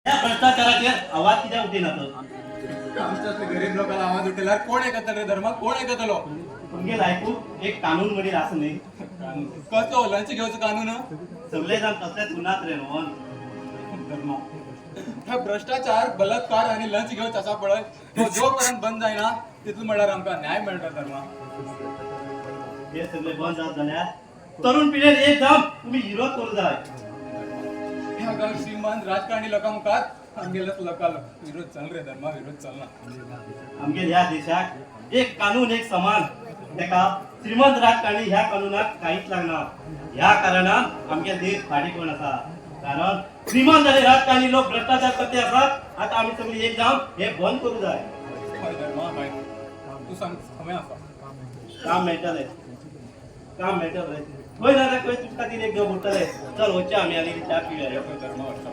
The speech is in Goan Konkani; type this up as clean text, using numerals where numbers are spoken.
ह्या भ्रष्टाचाराचेर आवाज कित्याक उठयना तर? आमच्या असले गरीब लोकांना आवाज उठयल्यार कोण आयकतलो रे धर्मा? कोण आयकतलो? तुमगे लायकूक एक कानून मडीर आसा न्ही? कसलो लंच घेवचो कानून? सगळे जाण तसलेच गुन्हात रे रोहन. धर्मा, हा भ्रष्टाचार, बलात्कार आणि लंच घेवच आसा पळय, तो जो पर्यंत बंद जायना तितलो म्हणल्यार आमकां न्याय मेळटा धर्मा. हे सगळे बंद जात जाल्यार तरुण पिढेन एक जावन तुमी विरोध करूं जाय. ह्या गांव श्रीमंत राजकारणी लोकां मुखार आमगेल्याच लोकांलो विरोध चल रे धर्मा, विरोध चलना. आमगे ह्या देशाक एक कानून एक समान. तेका श्रीमंत राजकारणी ह्या कानूनाक कांयच लागना. ह्या कारणान आमगे देश फाटीं कोण आसा, कारण श्रीमंत आनी राजकारणी लोक भ्रष्टाचार करते आसात. आतां आमी सगळी एक जावन हे बंद करूं जाय. हय धर्मा, हय, तूं सांग खंय आसा. काम मेळटलें, काम मेळटलें. खंय ना जाल्यार खंय तुमच्या खातीर एक जॉब उरतलें. चल वचया आमी आनी च्या पिवया. हय धर्मा, वचया.